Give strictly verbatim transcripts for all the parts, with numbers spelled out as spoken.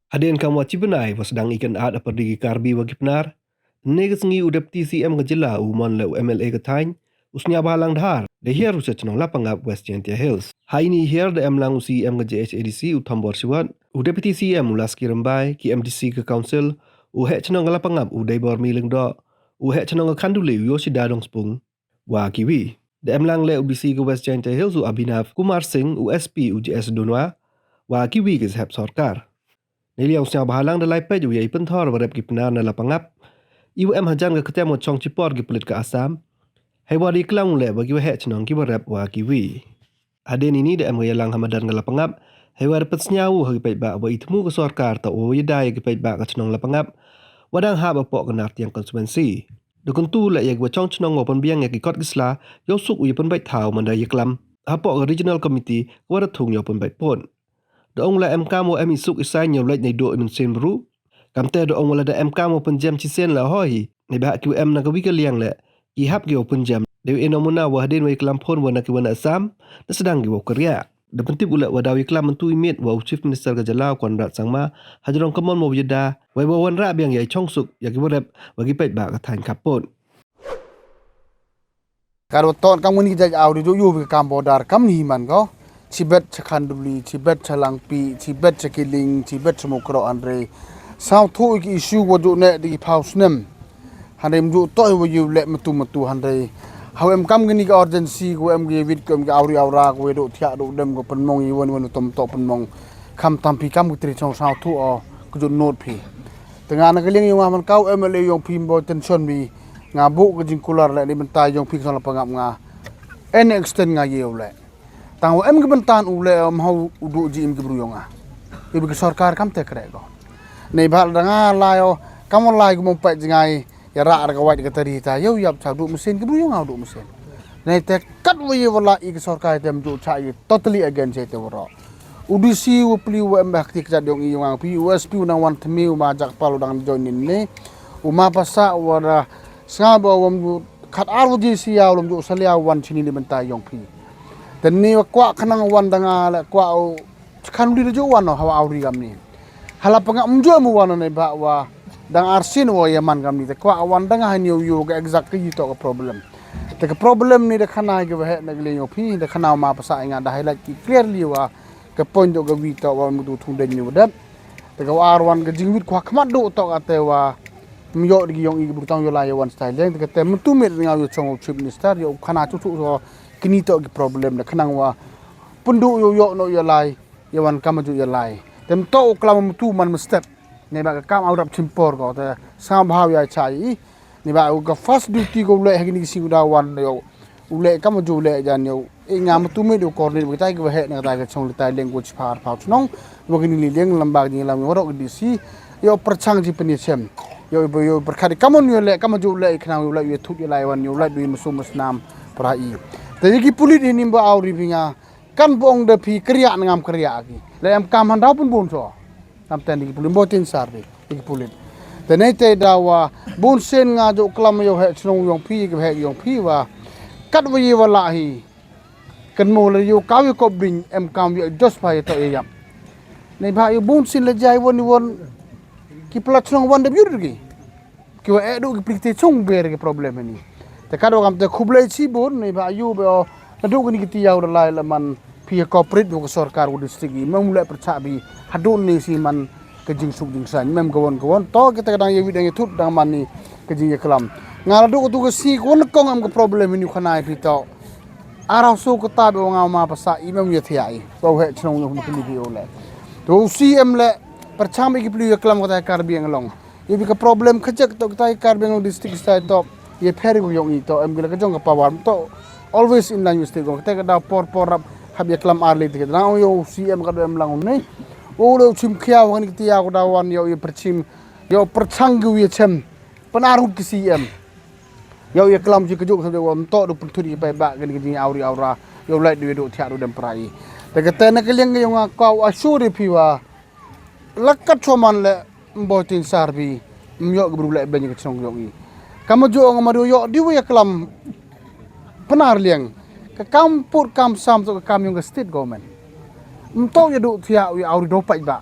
Hadien kam wa chi bnai wa sdang i kynad ha pyrdi ki Karbi wa ki Pnar, ynne ka sngi u Deputy C M ka jylla u mon le u M L A ka thaiñ, u Sniawbhalang Dhar, da hiar u cha chnong Lapangap, West Jaintia Hills. Ha ini i hiar da em lang u C M ka J H A D C u Thombor Shiwat, u Deputy C M u Laski Rymbai, ki M D C ka Council, u heh chnong ka Lapangap u Deibormi Lyngdoh, u heh chnong ka Khanduli u Yoshida Dongspung, wa kiwi. Da em lang le u D C ka West Jaintia Hills u Abhinav Kumar Singh, u S P u J S Dunwa, wa kiwi ki sahep sorkar. Neiliang u Sniawbhalang da lai peit u ya i pynthor wa rep ki Pnar na Lapangap, i wa em hajan ka ktem wa chong chipor ki pulit ka Assam, hei wa da klam u le wa ki wa heh chnong ki wa rep wa kiwi. Hadien ini da em ka yalang ha madan ka Lapangap, hei wa da pynsñiaw u ha ki paidbah wa i thmu ka sorkar toh wa yada ya ki paidbah ka chnong Lapangap, wa dang hap hapoh ka Nartiang constituency. Da kyntu le ya ki wa chong chnong wa pynbiang ya ki kot ki sla, yow suk u ya pynbait thaw man da ya klam hapoh ka regional committee ka wa da thung yow pynbait pud. Da ong le em kam wa em i suk i saiñ yow lait nei duh i mynsiem bru. Kamte da ong wa la da em kam wa pynjem chisien la hoi hi, neibhah ki wa em na ka wi ka liang le, ki hap ki wa pynjem. Dei wa ino muna wa hadien wa i klam phone wa na ki wa na Assam, da sdang ki wa kyrya. Da pyntip u le wa daw i klam myntu i miet wa u Chief Minister ka jylla u Conrad Sangma, hajrong ka mon wa yada, wa i wa wanrah biang ya i chong suk ya ki wa rep wa ki paidbah ka thaiñ khaput. Ka wa ton kam ngini jait aw di ju yu ka kam border kam ni man ko. Chibet cha Khanduli, chibet cha Langpi, chibet cha Kiling, chibet cha Mukroh, hynre. Saw thu ki issue wa ju ne di phaw snem. Hynre mju toh wa yu le matu matu hynre. Haw em kam ngini ka urgency ko em ki wit ko em ki awri awra ko do thiah do dem ko pynmong i wan wan tom to pynmong. Kam tam phi kam ki tri chong saw thu o ko ju note phi. Te nga na ka liang yong nga man kaw M L A yong phi mbo tension mi. Nga buh ka jingkular le ni bynta yong phi ka song Lapangap nga. En extend nga ye u le. Tang wa em ka bynta u le, em haw u du ji im ki bru yong nga. Ki bi ka sorkar kam te kre ko. Nei bhal da nga lai o, kam lai ko mong pait jingai, ya ra ka wait ka tari ta, yow yap cha du mesin ki bru yong nga du mesin. Nei te kat wa ye wa la i ka sorkar te em ju cha i totally against te wa ro. U D C u pli wa em bak ti kjat yong i yong ang pi, u S P u nang wan thmi u ma jak pal u dang join in ne. U ma pasa wa da snga ba wam ju khat ar wa ji si ya u lam ju salia wan chini ni bynta yong pi. Te ni wa kwah khnang wan dang a le kwah u khan u di da ju wan o hawa awri gam ni. Hala panga um ju mu wan o ne ba wa dang ar sin wa ya man gam ni. Te kwah wan dang a ni u yu ga exact ka yi to ka problem. Te ka problem ni da khana ki wa he na gli yong pi, da khana u ma pasa nga da highlight ki clearly wa ka point do ka wi to wa mutu thung den ni wa dep. Te ka wa ar wan ka jingwit khwa khmat do to ka te wa myo di yong i ka bru tang yo la ya wan style. Te ka te mutu mit nga yo chong u Chief Minister yo khana chu chu so kini to ki problem da khnang wa pundu yo yo no ya lai ya wan kam ju ya lai. Te mto u klam mutu man mstep. Ne ba ka kam au rap chimpor ko te sa bhaw ya chai i. Ni ba u ka first duty ko u le ha kini ki sing u da wan yo. U le kam ju u le jan yo. I nga mutu mi du korni ba tai ki wa he na tai ka chong li tai leng ko chi phar phau chnong. Wa kini li leng lamba ni lam wa ro ki D C. Yo perchang ji peni chem. Yo yo perkhat kam yo le kam ju u le i khnang yo le yo thut yo lai wan yo le du i musu musnam pra i. Te ki pulit ni ba au ri bi nga. Kan bong de phi kriya na ngam kriya ki. Le em kam han dau pun bun so. Tam ten ki pulit, bo tin sar di, ki pulit. Te nei te da wa, bun sen nga jo klam yo he chnong yong phi, ki he yong phi wa. Kat wa ye wa la hi. Kan mo le yo kaw yo kop bing, em kam yo jos pha yo to yo yap. Nei ba yo bun sen le jai won won. Ki pla chnong wan de yur ki. Ki wa e du ki pli te chung ber ki problem ni. Te ka do kam te khublei chi bun ni ba yu be o. Na du ki ni ki ti yaw da lai la man phi corporate du ka sorkar u district i. Mem le percha bi. Ha du ni si man ka jingsuk jingsain. Mem ka won ka won. To ki te ka dang ye wi dang ye thut dang man ni ka jing ye klam. Nga la du ka tu ka si ka won kong am ka problem ni khana phi to. Arau su ka ta be nga ma pasa i mem ye thia i. Ba u he chnong yo ni ki o le. Tu si em le percha bi ki pli ye klam ka ta Karbi Anglong. Ye bi ka problem khajak to kita i Karbi Anglong district stai to. Ye pher ko yong i to em gila ka jong ka power to. Always in line with state ko. Te ka da por por rap hab ye klam arli te ka da yo C M ka do em lang nei. O lo chim khia wa ni ti ya ko da wan yo ye perchim. Yo perchang gu ye chem. Penarut ki C M. Yo ye klam ji ka juk sa de wan to do penthut ye pai ba ka ni ka jing auri aura. Yo lai do do thia do dem prai. Te ka te na ka liang yo nga ka assure phi wa. Lakat choman le mbo tin sar bi, myo ki bru le ben ka chnong yong i. Kama jo nga ma do yo di wa ya klam penar liang. Ka kam put kam sam to ka kam yong ka state government. Mto ya du thia wi auri do pait ba.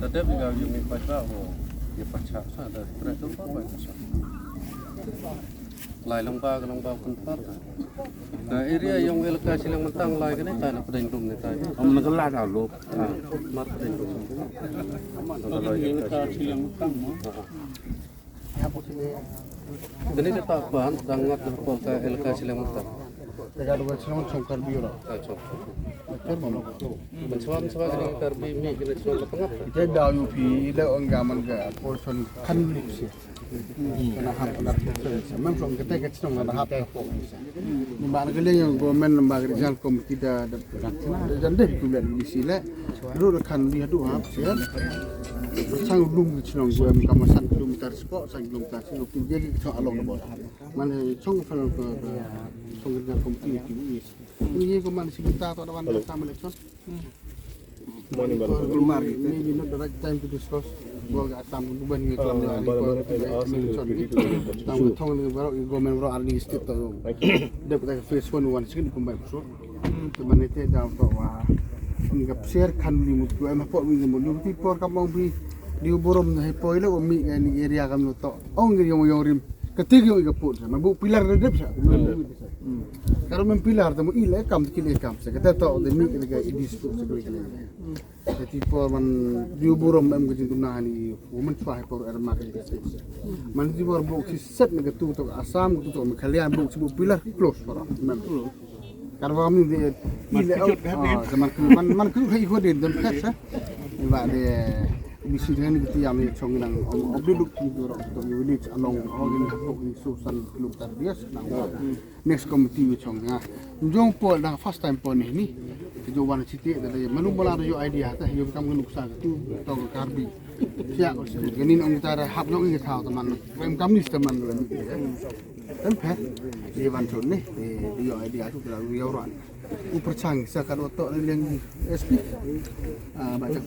Da dep i ka yung i paidbah ko. Ya pyrchah sa da treh tu pa pa sa. Lai long ba ka long ba pynpar. Ka area yong elaka Chilliang Myntang lai kane ta na pdeng dum ne ta. Am na ka la da lo. Mar pdeng dum. Elaka Chilliang Myntang mo. Kani ka ta pan dang ngat na pol ka elaka Chilliang Myntang. Ka ka dua Chilliang Myntang Karbi ora. Ka chong. Ka Karbi mo. Mensuan swa kani Karbi mi kini chong ka pengap. Ite da U P le ong ka man ka portion kan lip si. Kana hap kana portion. Mem song kete ka chong kana hap ka portion. Ni ba ka le yong government ba ka jan committee da da jan de ku le mi si le. Ru da kan li hadu hap si. Sang lum ki chnong ko em kama san kilometer spot, san kilometer spot, ki je ki chong along na bol. Man chong fan ko, chong ki committee ki ni. Ni ko man si kita to da wan sam election. Morning, Bal. Maybe not the right time to discuss. Bol ka Assam ko ban ni ko ni ko election. Tang thong ni baro i government baro ardi state to. Dep ka phase one one sing ko bai so. Te man te da to wa. Ni ka share kan li mut ko em hapoh mi mo. Ni ti por ka mong bi. Di burom na hapoh le o mi ni area kam no to. Ong ni yong yong rim. Ka ti yong i ka put sa. Ma bu pillar de dep sa. Karo mem pillar te mo i le kam ki le kam sa. Ka te to de mi le ka i dispute sa ka le. Te ti por man di burom em ka jingduna ni. Women chwa hapoh er ma ka. Man ti por bu ki set ni ka tu to Assam, tu to Meghalaya, bu ki bu pillar close para. Mem. Karwa mi de ile au man man man ku hai ho de dem pet sa. Ba de bisi de ni ti am chong nang om obduk ki do ro to village along o ni ko ni susan kilometer bias nang. Next committee wi chong nga. Jong pol da first time pol ni ni. Ke jo wan chiti da de manu bala da jo idea ta yo kam ngan nuksa tu to Karbi. Sia ko ni ong ta da hap nong ni ka ta man. Kam ni ta man. Em phe, i wan chun ni, i, i, i, i, i, i, u pyrchang sa ka do to ni leng S P. Ah, ba chak